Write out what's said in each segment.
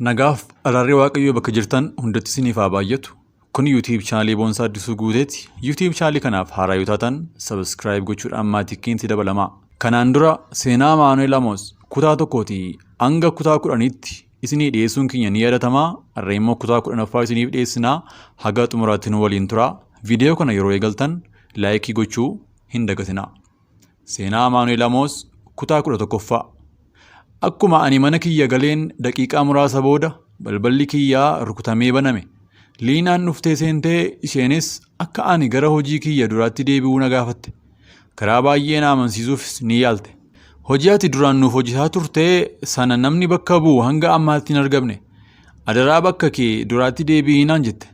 Nagaaf araarri Waaqayyoo bakka jirtan hundatti isiniif haa baay'atu. Kun YouTube chaanalii Boonsaa Addisuu Guuteeti. YouTube chaanalii kanaaf haaraa yoo taatan subscribe gochuudhaan maatii keenyatti dabalamaa. Kanaan dura seenaa Amaanu'el Amoos kutaa tokkootii hanga kutaa 10tti isinii dhiyeessuun keenya ni yaadatama. Har'a immoo kutaa 10ffaa isiniif dhiyeessinaa. Haga xumuraatti nu waliin turaa. Viidiyoo kana yeroo eegaltan laayikii gochuu hin dagatinaa. Seenaa Amaanu'el Amoos kutaa 11ffaa. Akkuma ani mana kiyya galeen daqiiqaa muraasa booda balballi kiyyaa rukutamee baname. Liinaan dhuftee seentee isheenis akka ani gara hojii kiyya duraatti deebi'uu na gaafatte. Karaa baay'ee na amansiisuufis ni yaalte. Hojii ati duraan nuuf hojjetaa turte sana namni bakka bu'u hanga ammaatti hin argamne. Adaraa bakka kee duraatti deebi'i naan jette.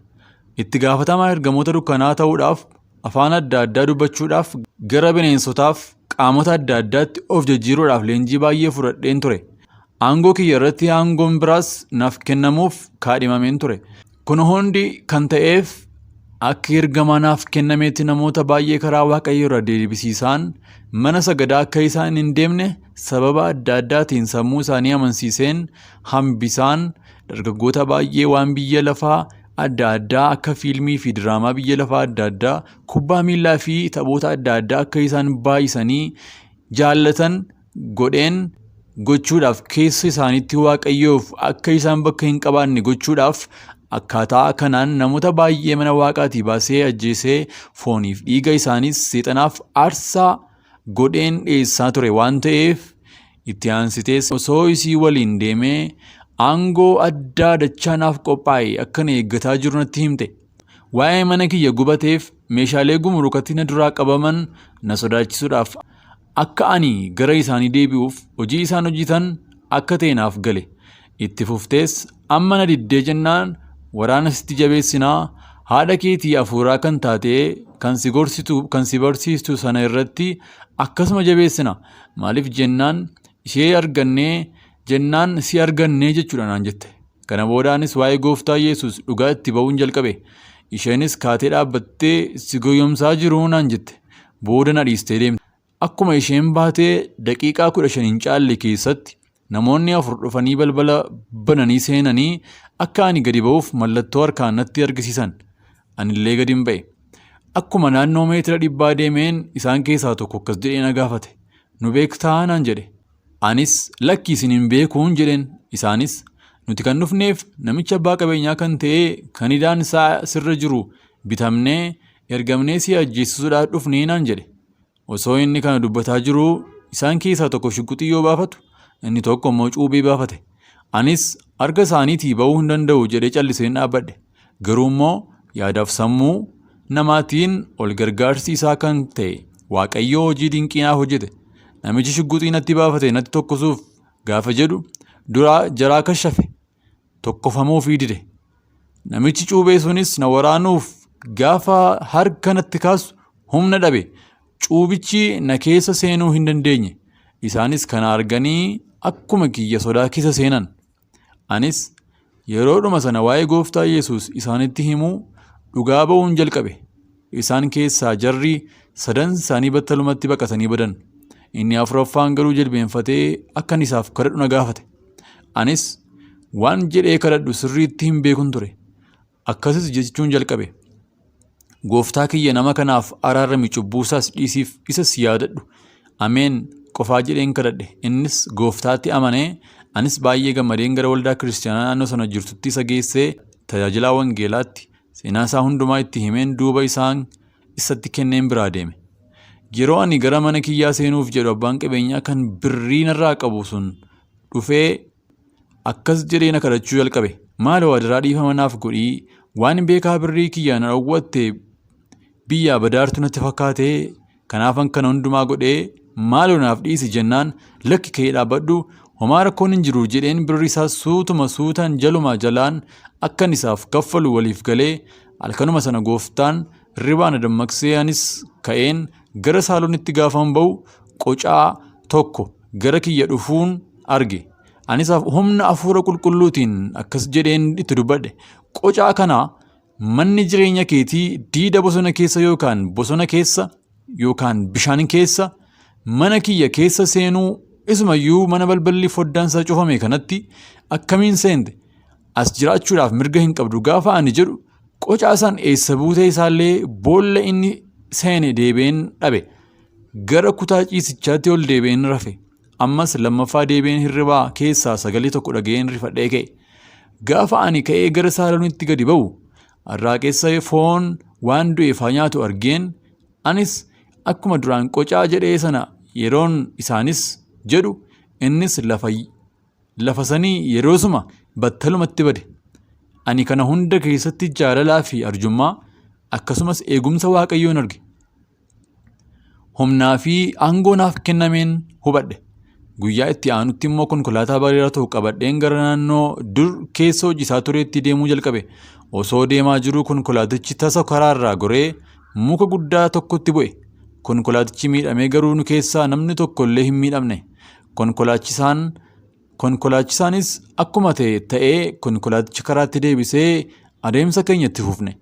Itti gaafatamaa ergamoota dukkanaa ta'uudhaaf afaan adda addaa dubbachuudhaaf gara bineensotaaf qaamota adda addaatti of jijjiiruudhaaf leenjii baay'ee fudhadheen ture. Aangoo kiyya irratti aangoon biraas naaf kennamuuf kaadhimameen ture. Kun hundi kan ta'eef akka ergamaa naaf kennameetti namoota baay'ee karaa Waaqayyoo irra deebisiisaan mana sagadaa akka isaan hin deemne sababa adda addaatiin sammuu isaanii amansiiseen hambisaan dargaggoota baay'ee waan biyya lafaa adda addaa akka fiilmii fi diraamaa biyya lafaa adda addaa, kubbaa miillaa fi taphoota adda addaa akka isaan baay'isanii jaallatan godheen gochuudhaaf keessa isaaniitti Waaqayyoof akka isaan bakka hin qabaanne gochuudhaaf akkaataa kanaan namoota baay'ee mana Waaqaatii baasee ajjeesee fooniif dhiiga isaaniis seexanaaf aarsaa godheen dhiyeessaa ture waan ta'eef Itti aansitees osoo isii waliin deemee aangoo addaa dachaa naaf qophaa'e akkan eeggataa jiru natti himte. Waa'ee mana kiyya gubateef meeshaalee gumrukatti na duraa qabaman na sodaachisuudhaaf akka ani gara isaanii deebi'uuf hojii isaan hojjetan akka ta'e naaf gale. Itti fuftees amma na diddee jennaan waraana sitti jabeessinaa haadha keetii afuuraa kan taatee kan si gorsitu kan si barsiistu sana irratti akkasuma jabeessina maaliif jennaan ishee argannee jennaan si argannee jechuudha naan jette. Kana boodaanis waa'ee gooftaa Yesuus dhugaa itti ba'uun jalqabe. Isheenis kaatee dhaabbattee si goyyomsaa jiru naan jette. Booda na dhiistee deemte. Akkuma isheen baatee daqiiqaa 15 hin caalle keessatti namoonni afur dhufanii balbala bananii seenanii akka ani gadi ba'uuf mallattoo harkaan natti argisiisan. Anillee gadin ba'e. Akkuma naannoo meetira dhibbaa deemeen isaan keessaa tokko akkas jedhee na gaafate. Nu beektaa naan jedhe. Anis lakki isin hin beekuun jedheen. Isaanis nuti kan dhufneef namicha abbaa qabeenyaa kan ta'e kan idaan isaa sirra jiru bitamnee ergamnee si ajjeesisuudhaaf dhufnee naan jedhe. Osoo inni kana dubbataa jiruu isaan keessaa tokko shugguxii yoo baafatu inni tokko immoo cuubee baafate. Anis harka isaaniitii ba'uu hin danda'u jedhee calliseen dhaabbadhe. Garuu immoo yaadaaf sammuu namaatiin ol gargaarsi isaa kan ta'e Waaqayyoo hojii dinqii naaf hojjete. Namichi shugguxii natti baafate natti tokkosuuf gaafa jedhu duraa jaraa kashafe tokkofamuufii dide. Namichi cuubee sunis na waraanuuf gaafa harka natti kaasu humna dhabe. Cuubichi na keessa seenuu hin dandeenye. Isaanis kana arganii akkuma kiyya sodaa keessa seenan. Anis yeroodhuma sana waa'ee gooftaa Yesuus isaanitti himuu dhugaa ba'uun jalqabe. Isaan keessaa jarri sadan isaanii battalumatti baqatanii badan. Inni afuraffaan garuu jilbeenfatee akkan isaaf kadhadhu na gaafate. Anis waan jedhee kadhadhu sirriitti hin beekun ture. Akkasis jechuun jalqabe. Gooftaa kiyya nama kanaaf araarami cubbuusaas dhiisiif isas yaadadhu. Ameen qofaa jedheen kadhadhe. Innis gooftaatti amanee anis baay'ee gammadeen gara waldaa kiristaanaa naannoo sana jirtutti isa geessee tajaajilaa wangeelaatti seenaa isaa hundumaa itti himeen duuba isaan isatti kenneen biraa deeme. Yeroo ani gara mana kiyyaa seenuuf jedhu abbaan qabeenyaa kan birrii narraa qabu sun dhufee akkas jedhee na kadhachuu jalqabe. Maaloo adaraa dhiifama naaf godhii waan beekaa birrii kiyya na dhowwatte biyyaa badaartu natti fakkaate kanaafan kana hundumaa godhee maaloo naaf dhiisi jennaan lakki ka'ee dhaabbadhu homaa rakkoon hin jiru jedheen birrii isaa suutuma suutaan jaluma jalaan akkan isaaf kaffalu waliif galee halkanuma sana gooftaan hirribaa na dammaqsee anis ka'een gara saalonitti gaafan ba'u qocaa tokko gara kiyya dhufuun arge. Anis humna hafuura qulqulluutiin akkas jedheen itti dubbadhe. Qocaa kana manni jireenya keetii diida bosona keessa yookaan bosona keessa yookaan bishaan keessa mana kiyya keessa seenuu isumayyuu mana balballi foddaan isaa cufame kanatti akkamiin seente? As jiraachuudhaaf mirga hin qabdu gaafa ani jedhu qocaa san eessa buutee isaallee boolla inni seene deebi'een dhabe. Gara kutaa ciisichaatti ol deebi'een rafe. Ammas lammaffaa deebi'een hirribaa keessaa sagalee tokko dhaga'een rifadhee ka'e. Gaafa ani ka'ee gara saalonitti gadi ba'u arraaqessa foon waan du'eef haa nyaatu argeen anis akkuma duraan qocaa jedhee sana yeroon isaanis jedhu innis lafa lafa sanii yeroosuma battalumatti bade. Ani kana hunda keessatti jaalalaa fi arjummaa akkasumas eegumsa Waaqayyoon arge. Humnaa fi aangoo naaf kennameen hubadhe. Guyyaa itti aanutti immoo konkolaataa bareedaa tokko qabadheen gara naannoo dur keessa hojjetaa tureetti deemuu jalqabe. Osoo deemaa jiruu konkolaatichi tasa karaarraa goree muka guddaa tokkotti bu'e. Konkolaatichi miidhamee garuu nu keessaa namni tokko illee hin miidhamne. Konkolaachisaan Konkolaachisaanis akkuma ta'e ta'ee konkolaaticha karaatti deebisee adeemsa keenya itti fufne.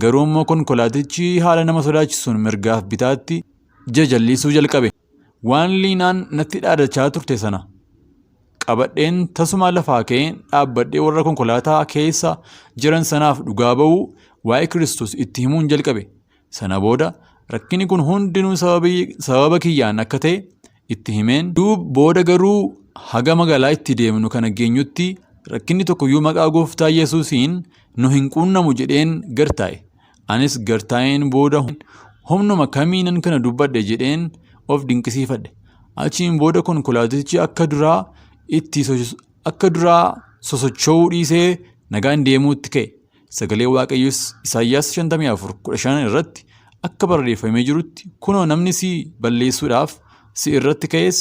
Garuu immoo konkolaatichi haala nama sodaachisuun mirgaaf bitaatti jajallisuu jalqabe. Waan Liinaan natti dhaadachaa turte sana qabadheen tasuma lafaa ka'een dhaabbadhee warra konkolaataa keessa jiran sanaaf dhugaa ba'uu waa'ee Kiristoos itti himuun jalqabe. Sana booda rakkinni kun hundinuu sababa kiyyaan akka ta'e itti himeen duub booda garuu haga magaalaa itti deemnu kana geenyutti rakkinni tokkoyyuu maqaa gooftaa Yesuusiin nu hin quunnamu jedheen gad taa'e. Anis gad taa'een booda humnuma kamiinan kana dubbadhe jedheen of dinqisiifadhe. Achiin booda konkolaatichi akka duraa itti akka duraa sosocho'uu dhiisee nagaan deemuutti ka'e. Sagalee Waaqayyoos Isaayyaas 54:15 irratti akka barreeffamee jirutti kunoo namni si balleessuudhaaf si irratti ka'es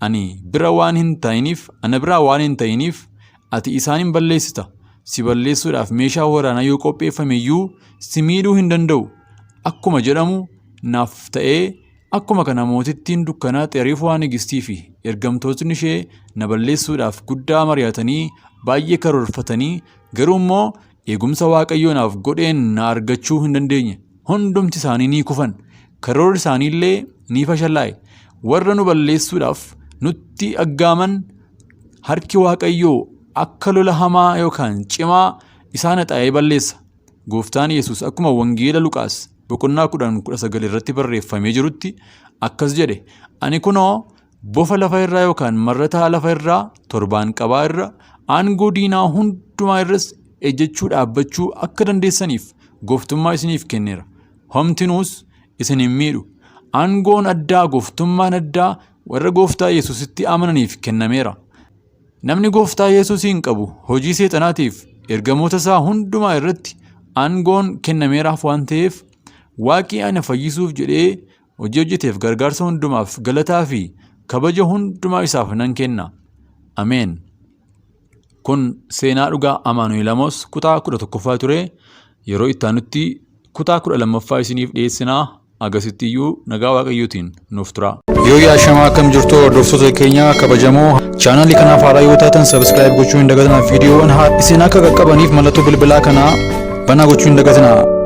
ani bira waan hin ta'iniif ana biraa waan hin ta'iniif ati isaan hin balleessita si balleessuudhaaf meeshaa waraanaa yoo qopheeffame iyyuu si miidhuu hin danda'u akkuma jedhamu naaf ta'ee Akkuma kana mootittiin dukkanaa Xeriifwaa Nigistii fi ergamtootni ishee na balleessuudhaaf guddaa mari'atanii baay'ee karoorfatanii garuu immoo eegumsa Waaqayyoo naaf godheen na argachuu hin dandeenye. Hundumti isaanii ni kufan. Karoorri isaanii illee ni fashallaa'e. Warra nu balleessuudhaaf nutti aggaaman harki Waaqayyoo akka lola hamaa yookaan cimaa isaan haxaa'ee balleessa. Gooftaan Yesuus akkuma Wangeela Luqaas boqonnaa 10:19 irratti barreeffamee jirutti akkas jedhe, Ani kunoo bofa lafa irraa yookaan marrataa lafa irraa torbaan qabaa irra aangoo diinaa hundumaa irras ejjechuu dhaabbachuu akka dandeessaniif gooftummaa isiniif kenneera. Homtinuus isin hin miidhu. Aangoon addaa gooftummaan addaa warra gooftaa Yesuusitti amananiif kennameera. Namni Gooftaa Yesuusiin qabu hojii seexanaatiif ergamoota isaa hundumaa irratti aangoon kennameeraaf waan ta'eef Waaqi ana fayyisuuf jedhee hojii hojjeteef gargaarsa hundumaaf galataa fi kabaja hundumaa isaaf nan kenna. Ameen. Kun seenaa dhugaa Amaanu'el Amos kutaa 11ffaa ture. Yeroo itti aanutti kutaa 12ffaa isiniif dhiyeessinaa. Agasittiyyuu nagaa Waaqayyootiin nuuf turaa. Yoo yaashamaa akkam jirtu hordoftoota keenya kabajamoo chaanaalii kanaaf haaraa yoo taatan subscribe gochuu hin dagatinaa viidiyoowwan isin akka qaqqabaniif mallattoo bilbilaa kanaa banaa gochuu hin dagatinaa.